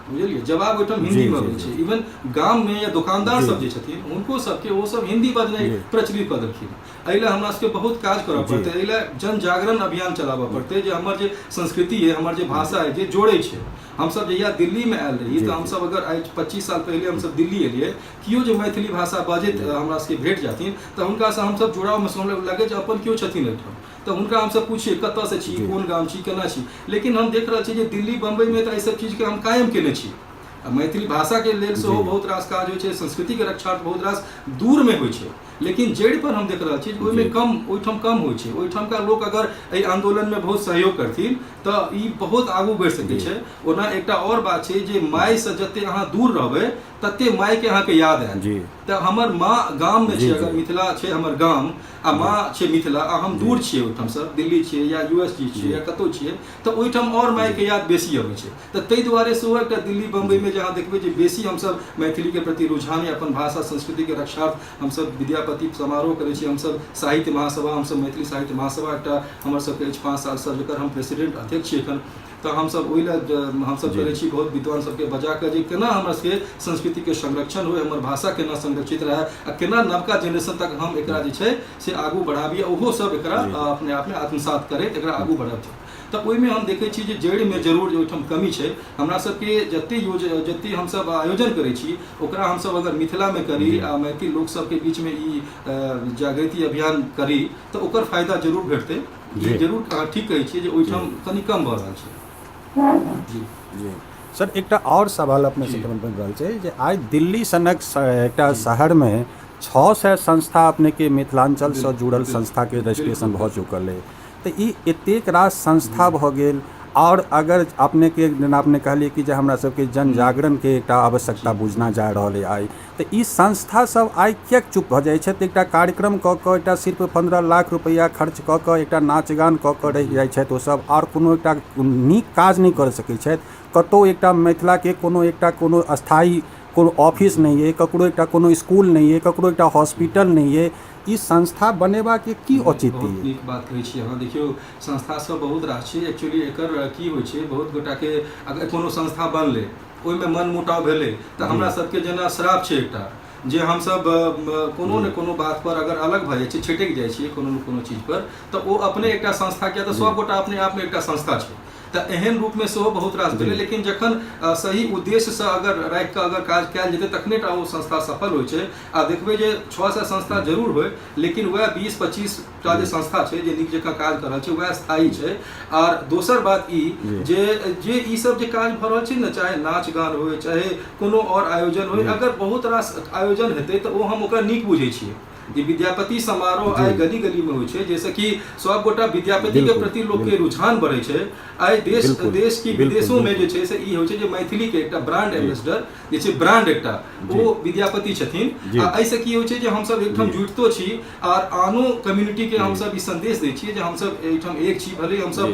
बुझलियै, जवाब ओहिठाम हिन्दीमे अबै छै। इवन गाममे या दोकानदार सब जे छथिन हुनको सबके ओ सब हिन्दी बजनाइ प्रचलित कऽ देलखिन। एहि लए हमरा सबके बहुत काज करऽ पड़तै, एहि लए जन जागरण अभियान चलाबऽ पड़तै जे हमर जे संस्कृति अइ, हमर जे भाषा अइ जे जोड़ै छै। हमसब जहिया दिल्लीमे आयल रही तऽ हमसब अगर आइ 25 साल पहिले हमसब दिल्ली एलियै, केओ जे मैथिली भाषा बजैत हमरा सबके भेट जाथिन तऽ हुनकासँ हमसब जुड़ाव महसूस, हमरा लगै जे अपन केओ छथिन एहिठाम, तऽ हुनका हमसब पुछियै कतऽसँ छी, कोन गाम छी, केना छी। लेकिन हम देख रहल छी जे दिल्ली बम्बईमे तऽ एहि सब चीजके हम कायम केने छी। आ मैथिली भाषाके लेल सेहो बहुत रास काज होइ छै, संस्कृतिके रक्षार्थ बहुत रास दूरमे होइ छै, लेकिन जड़ि पर हम देख रहल छी ओहिमे कम, ओहिठाम कम होइ छै। ओहिठामका लोक अगर एहि आन्दोलनमे बहुत सहयोग करथिन तऽ ई बहुत आगू बढ़ि सकै छै। ओना एकटा आओर बात छै जे मायसँ जते अहाँ दूर रहबै तते मायके अहाँके याद आयत। तऽ हमर माँ गाममे छै, अगर मिथिला छै हमर गाम आ माँ छै मिथिला आ हम दूर छियै ओहिठामसँ, दिल्ली छियै या यू एस जी छियै या कतहु छियै, तऽ ओहिठाम आओर मायके याद बेसी अबै छै। तऽ ताहि दुआरे सेहो एकटा दिल्ली बम्बईमे जे अहाँ देखबै जे बेसी हमसब मैथिलीके प्रति रुझान या अपन भाषा संस्कृतिके रक्षार्थ हमसब विद्यापति विद्यापति समारोह करै छी हमसभ, साहित्य महासभा, हमसभ मैथिली साहित्य महासभा एकटा हमर सबके अछि 5 सालसँ, जकर हम प्रेसिडेंट अध्यक्ष छी एखन। तऽ हमसभ ओहि लए हमसभ करै छी बहुत विद्वान सबके बजा कऽ जे केना हमरा सबके संस्कृतिके संरक्षण होइ, हमर भाषा केना संरक्षित रहै आ केना नवका जेनरेशन तक हम एकरा जे छै से आगू बढ़ाबी, ओहो सब एकरा अपने आपमे आत्मसात करैत एकरा आगू बढ़त। तऽ ओहिमे हम देखै छी जे जड़िमे जरूर जे ओहिठाम कमी छै। हमरा सबके जते यूज जते हमसब आयोजन करै छी ओकरा हमसब अगर मिथिलामे करी आ मैथिल लोक सबके बीचमे ई जागृति अभियान करी तऽ ओकर फायदा जरूर भेटतै। ई जरूर अहाँ ठीक कहै छियै जे ओहिठाम कनि कम भऽ रहल छै। जी जी सर, एकटा आओर सवाल अपने से बनि रहल छै जे आइ दिल्ली सनक एकटा शहरमे 600 संस्था अपनेके मिथिलाञ्चलसँ जुड़ल संस्थाके रजिस्ट्रेशन भऽ चुकल अइ, तऽ ई एतेक रास संस्था भऽ गेल आओर अगर अपनेके जेना अपने कहलियै कि जे हमरा सबके जन जागरणके एकटा आवश्यकता बुझना जा रहल अइ आइ, तऽ ई संस्था सब आइ किएक चुप भऽ जाइ छथि? एकटा कार्यक्रम कऽ कऽ एकटा सिर्फ 15 लाख रुपैआ खर्च कऽ कऽ एकटा नाच गान कऽ कऽ रहि जाइ छथि ओसब, आओर कोनो एकटा नीक काज नहि कऽ सकै छथि। कतहु एकटा मिथिलाके कोनो एकटा कोनो स्थायी कोनो ऑफिस नहि अइ, ककरो एकटा कोनो इसकुल नहि अइ, ककरो एकटा हॉस्पिटल नहि अइ, ई संस्था बनेबाके की औचित्य बहुत अइ? नीक बात कहै छी अहाँ। देखियौ, संस्था सब बहुत रास छै। एक्चुअली एकर की होइ छै, बहुत गोटाके अगर कोनो संस्था बनलै ओहिमे मन मुटाव भेलै तऽ हमरा सबके जेना श्राप छै एकटा जे हमसब कोनो ने कोनो बात पर अगर अलग भऽ जाइ छियै, छिटकि जाइ छियै कोनो ने कोनो चीज पर, तऽ ओ अपने एकटा संस्था, किया तऽ सब गोटा अपने आपमे एकटा संस्था छै। तऽ एहन रूपमे सेहो बहुत रास भेलै, लेकिन जखन सही उद्देश्यसँ अगर राखि कऽ अगर काज कयल जेतै तखने टा ओ संस्था सफल होइ छै। आ देखबै जे 600 संस्था जरूर होइ, लेकिन वएह 20-25 टा जे संस्था छै जे नीक जकाँ काज कऽ रहल छै वएह स्थायी छै। आर दोसर बात ई जे जे ई सब जे काज भऽ रहल छै ने, चाहे नाच गान होइ चाहे कोनो आओर आयोजन होइ, अगर बहुत रास आयोजन हेतै तऽ ओ हम ओकरा नीक बुझै छियै। जे विद्यापति समारोह आइ गली गली में होइ छै, जैसे कि सब गोटा विद्यापति के प्रति लोक के रुझान बढ़ै छै आइ देश देश की विदेशो में जे छै से ई होइ छै जे मैथिली के एकटा ब्रांड एम्बेसडर जे छै, ब्रांड एकटा ओ विद्यापति छथिन। आ एहिसँ की होइ छै जे हमसब एकठाम जुटितो छी आर आनो कम्युनिटी के हमसब ई संदेश दै छियै जे हमसब एहिठाम एक छी, भले हमसब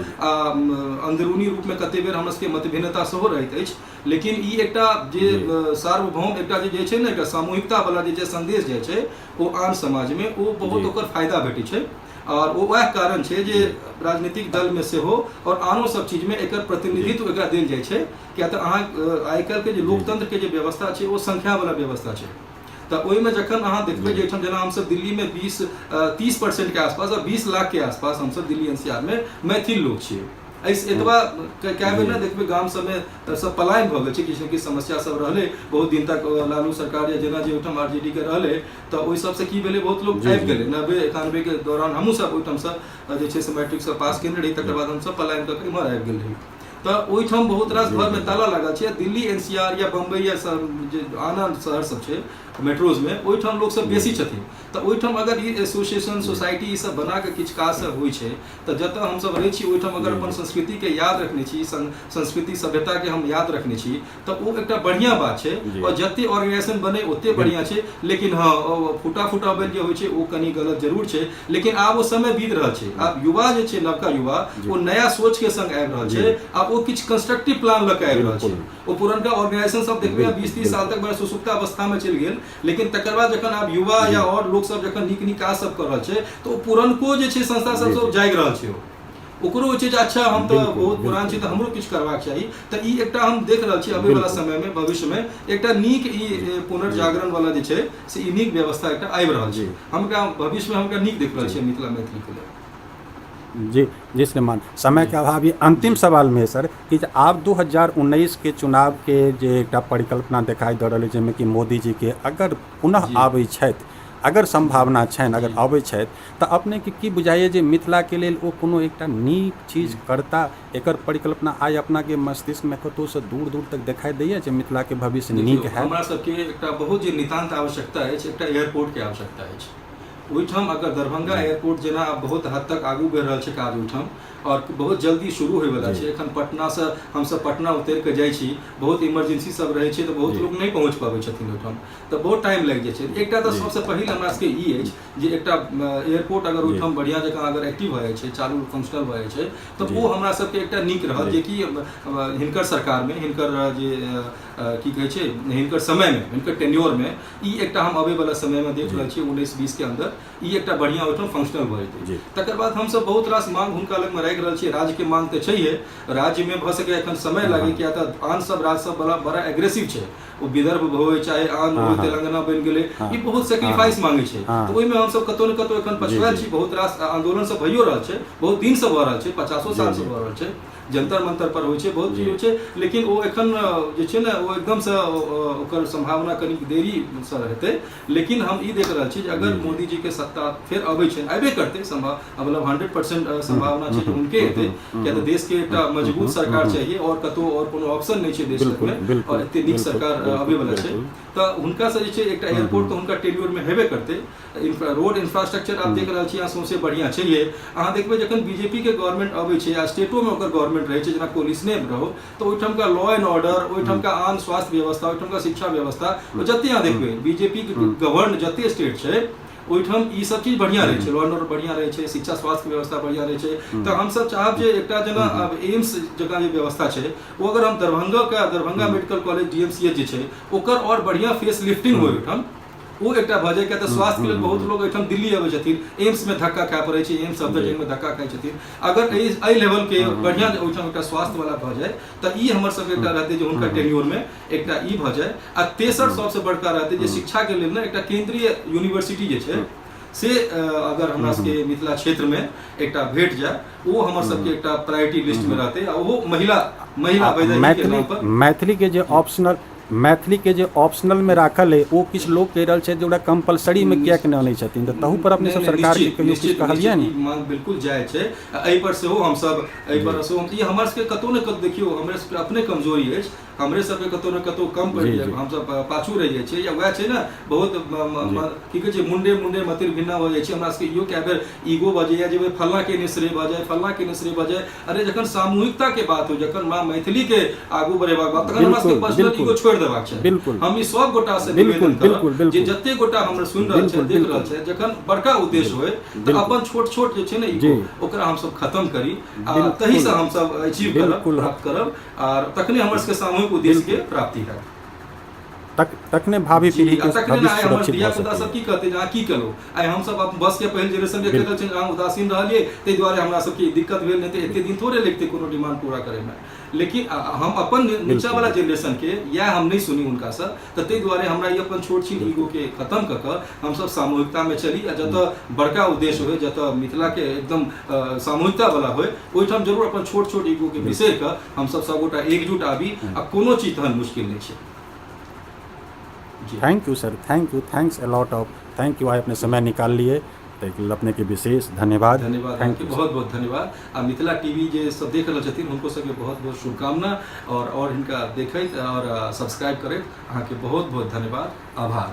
अंदरूनी रूप में कते बेर हमरा सबके मतभिन्नता सेहो रहैत अछि, लेकिन ई एकटा जे सार्वभौम एकटा जे छै ने एकटा सामूहिकता वाला जे संदेश जाइ छै ओ आन समाजमे ओ बहुत ओकर फायदा भेटै छै। आओर ओ वएह कारण छै जे राजनीतिक दलमे सेहो आओर आनो सब चीजमे एकर प्रतिनिधित्व एकरा देल जाइ छै, किया तऽ अहाँ आइ काल्हिके जे लोकतंत्रके जे व्यवस्था छै ओ संख्यावला व्यवस्था छै। तऽ ओहिमे जखन अहाँ देखबै जे एहिठाम जेना हमसब दिल्लीमे 20-30% के आसपास आ 20 लाखके आसपास हमसब दिल्ली एनसीआरमे मैथिल लोक छियै। एहि एतबा कए बेर ने देखबै गाम सबमे सब पलायन भऽ गेल छै, किछु ने किछु समस्या सब रहलै बहुत दिन तक लालू सरकार या जेना जे ओहिठाम आर जे डी के रहलै, तऽ ओहि सबसँ की भेलै बहुत लोक आबि गेलै। 90-91 के दौरान हमहूँ सब ओहिठामसँ जे छै से मैट्रिकसँ पास केने रही, तकर बाद हमसब पलायन कऽ के इम्हर आबि गेल रही। तऽ ओहिठाम बहुत रास घरमे ताला लागल छै। दिल्ली एन सी आर या बम्बई या जे आन आन शहर सब छै मेट्रोजमे, ओहिठाम लोकसब बेसी छथिन, तऽ ओहिठाम अगर ई एसोसिएशन सोसाइटी ई सब बना कऽ किछु काज सब होइ छै तऽ जतऽ हमसब रहै छी ओहिठाम अगर अपन संस्कृतिके याद रखने छी, संस्कृति सभ्यताके हम याद रखने छी, तऽ ओ एकटा बढ़िआँ बात छै। आओर जते ऑर्गेनाइजेशन बनै ओते बढ़िआँ छै। लेकिन हँ, फूटा फूटा बनि जे होइ छै ओ कनि गलत जरूर छै, लेकिन आब ओ समय बीत रहल छै। आब युवा जे छै, नवका युवा, ओ नया सोचके संग आबि रहल छै। आब ओ किछु कंस्ट्रक्टिव प्लान लऽ कऽ आबि रहल छै। ओ पुरनका ऑर्गेनाइजेशन सब देखबै 20-30 साल तक बड़ा सुसुप्ता अवस्थामे चलि गेल, लेकिन तकर बाद जखन आब युवा या आओर लोक सब जखन नीक नीक काज सब कर रहल छै तऽ ओ पुरनको जे छै संस्था सब सब जागि रहल छै। ओकरो होइ छै जे अच्छा हम तऽ बहुत पुरान छी तऽ हमरो किछु करबाक चाही। तऽ ई एकटा हम देख रहल छी अबै वाला समय मे भविष्य मे एकटा नीक ई पुनर्जागरण वाला जे छै से ई नीक व्यवस्था एकटा आबि रहल छै। हम एकरा भविष्य मे हम एकरा नीक देख रहल छियै मिथिला मैथिली के लेल। जी जी श्रीमान, समय के अभाव ये अंतिम सवाल में सर कि जे आब 2019 के चुनाव के जे एकटा परिकल्पना देखाई दऽ रहल अछि जाहिमे कि मोदी जी के अगर पुनः आबै छथि, अगर संभावना छनि, अगर अबै छथि तऽ अपनेके की बुझाइए जे मिथिलाके लेल ओ कोनो एकटा नीक चीज करता? एकर परिकल्पना आइ अपनाके मस्तिष्कमे कतहुसँ दूर दूर तक देखाई दैए जे मिथिलाके भविष्य नीक देखियौ, हैत? हमरा सबके एकटा बहुत जे नितान्त आवश्यकता अछि, एकटा एयरपोर्टके आवश्यकता अछि। ओहिठाम अगर दरभंगा एयरपोर्ट जेना आब बहुत हद तक आगू बढ़ि रहल छै काज ओहिठाम आओर बहुत जल्दी शुरू होइवला छै। एखन पटनासँ हमसब पटना उतरि कऽ जाइ छी, बहुत इमरजेंसी सब रहै छै तऽ बहुत लोक नहि पहुँच पबै छथिन ओहिठाम, तऽ बहुत टाइम लागि जाइ छै। एकटा तऽ सबसँ पहिल हमरा सबके ई अछि जे एकटा एयरपोर्ट अगर ओहिठाम बढ़िआँ जकाँ अगर एक्टिव भऽ जाइ छै, चालू फंक्शनल भऽ जाइ छै, तऽ ओ हमरा सबके एकटा नीक रहत जेकि हिनकर सरकारमे, हिनकर जे की कहै छै, हिनकर समयमे, हिनकर टेन्योरमे ई एकटा हम अबै वला समयमे देख रहल छियै 19-20 के अन्दर ई एकटा बढ़िआँ ओहिठाम फंक्शनल भऽ जेतै। तकर बाद हमसब बहुत रास मांग हुनका लगमे राखि रहल छियै। राज्यके मांग तऽ छैहे, राज्यमे भऽ सकैए एखन समय लागै, किया तऽ आन सब राज्य सब बड़ा बड़ा एग्रेसिव छै, ओ विदर्भ होय चाहे आन होय, तेलंगाना बनि गेलै, ई बहुत सेक्रीफाइस मांगै छै, तऽ ओहिमे हमसब कतौ ने कतौ एखन पछुआयल छी। बहुत रास आंदोलन सब भइयो रहल छै, बहुत दिनसँ भऽ रहल छै, 50 सालसँ भऽ रहल छै, जंतर मंतर पर होइ छै, बहुत चीज होइ छै, लेकिन ओ एखन जे छै ने ओ एकदमसँ ओकर सम्भावना कनिक देरीसँ हेतै। लेकिन हम ई देख रहल छी जे अगर मोदी जी के सत्ता फेर अबै छै, अयबे करतै, सम्भाव मतलब 100% संभावना छै जे हुनके हेतै, किया तऽ देश के एकटा मजबूत सरकार चाहिए और कतौ और कोनो ऑप्शन नहि छै देश मे और एते नीक सरकार अबै वाला छै, तऽ हुनका से जे छै एकटा एयरपोर्ट तऽ हुनका टेन्योर मे हेबे करतै। रोड इंफ्रास्ट्रक्चर आप देख रहल छी अहाँ सौंसे बढ़िया छैहे। अहाँ देखबै जखन बीजेपी के गवर्नमेंट अबै छै आ स्टेटो मे ओकर गवर्नमेंट रहै छै, जेना कोलिशने मे रहो, तऽ ओहिठामका लॉ एंड ऑर्डर, ओहिठामका आन स्वास्थ्य व्यवस्था, ओहिठामका शिक्षा व्यवस्था, ओ जते अहाँ देखबै बीजेपी के गवर्न जते स्टेट छै ओहिठाम ई सब चीज बढ़िया रहै छै, लॉ एंड ऑर्डर बढ़िया रहै छै, शिक्षा स्वास्थ्य व्यवस्था बढ़िया रहै छै। तऽ हमसब चाहब जे एकटा जेना आब एम्स जकाँ जे व्यवस्था छै ओ अगर हम दरभंगा के Darbhanga medical college D M C H जे छै ओकर आओर बढ़िया फेस लिफ्टिंग होइ ओहिठाम, ओ एकटा भऽ जाय, किया तऽ स्वास्थ्यके लेल बहुत लोग एहिठाम दिल्ली अबै छथिन, एम्समे धक्का खाय पड़ै छै, एम्स सफदरजंगमे धक्का खाइ छथिन। अगर एहि एहि लेवलके बढ़िआँ ओहिठाम एकटा स्वास्थ्यवला भऽ जाय तऽ ई हमर सबके एकटा रहतै जे हुनकर टेन्योरमे एकटा ई भऽ जाय। आ तेसर सबसँ बड़का रहतै जे शिक्षाके लेल ने एकटा केन्द्रीय यूनिवर्सिटी जे छै से अगर हमरा सबके मिथिला क्षेत्रमे एकटा भेट जाय, ओ हमर सबके एकटा प्रायोरिटी लिस्टमे रहतै, आ ओहो महिला महिला वैदेहीके नाम पर। मैथिलीके जे ऑप्शनल, मैथिलीके जे ऑप्शनलमे राखल अइ ओ किछु लोक कहि रहल छथि जे ओकरा कम्पलसरीमे किएक नहि अनै छथिन, तऽ तहू पर अपने सब सरकारके कहियो किछु कहलियै ने? मांग बिल्कुल जायज छै, एहि पर सेहो हमसब एहि पर सेहो ई हमर सबके कतौ ने कतौ देखियौ हमरे सबके अपने कमजोरी अछि, हमरे सबके कतौ ने कतौ कम पड़ि जाय, हमसब पाछू रहि जाइ छियै, या वएह छै ने बहुत की कहै छै मुंडे मुंडे मतिर भिन्ना भऽ जाइ छै। हमरा सबके इहो कए बेर ईगो भऽ जाइए जे फल्लाँ के नहि श्रेय भऽ जाय, फल्लाँ के नहि श्रेय भऽ जाय। अरे जखन सामूहिकता के बात हो, जखन माँ मैथिली के आगू बढ़ेबाक बात, तखन हमरा सबके पर्सनल ईगो छोड़ि देबाक छै। हम ई सब गोटा से निवेदन करब जे जते गोटा हमरा सुनि रहल छै, देख रहल छै, जखन बड़का उद्देश्य होय तऽ अपन छोट छोट जे छै ने ईगो ओकरा हमसब खत्म करी, आ तही से हमसब अचीव करब, प्राप्त करब, आर तखने हमर सबके सामूहिक उद्देश्य के प्राप्ति हैत। तखने भावी पीढ़ी के भविष्य सुरक्षित धिया पुता सब की कहते जे अहाँ की केलहुँ? आइ हमसब अपन बस के पहिल जेनरेशन के कहल छै अहाँ उदासीन रहलियै ताहि दुआरे हमरा सबके दिक्कत भेल, नहि तऽ एते दिन थोड़े लगतै कोनो डिमांड पूरा करैमे। लेकिन हम अपन नीचा वाला जेनरेशन के इएह हम नहि सुनी हुनकासँ, तऽ ताहि दुआरे हमरा ई अपन छोट छिन ईगो के खत्म कऽ कऽ हमसब सामूहिकतामे चली, आ जतऽ बड़का उद्देश्य होइ, जतऽ मिथिलाके एकदम सामूहिकता वाला होइ, ओहिठाम जरूर अपन छोट छोट ईगो के बिसरि कऽ हमसब सबगोटा एकजुट आबी, आ कोनो चीज तहन मुश्किल नहि छै। Thank you sir, thank you, thanks a lot of thank you. आइ अपने समय निकाल लिए ताहिके लेल अपनेके विशेष धन्यवाद। धन्यवाद, thank you, बहुत बहुत धन्यवाद। आ मिथिला टीवी जे सब देख रहल छथिन हुनको सबके बहुत बहुत शुभकामना, और हिनका देखैत और सब्सक्राइब करैत अहाँके बहुत बहुत धन्यवाद, आभार,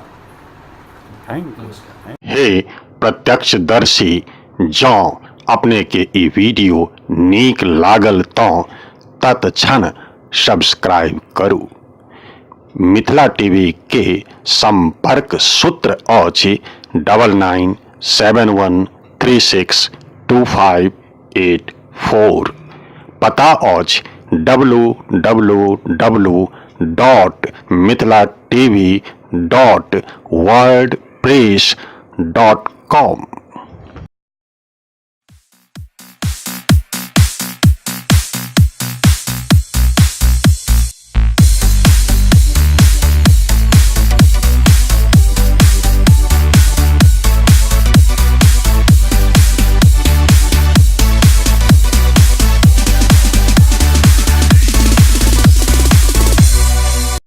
thank you, नमस्कार। हे प्रत्यक्षदर्शी, जँ अपनेके ई वीडियो नीक लागल तँ तत्क्षण सब्सक्राइब करू। मिथिला टीवी के संपर्क सूत्र अछि 9971362584। पता अछि W W W dot Mithila TV dot wordpress dot com.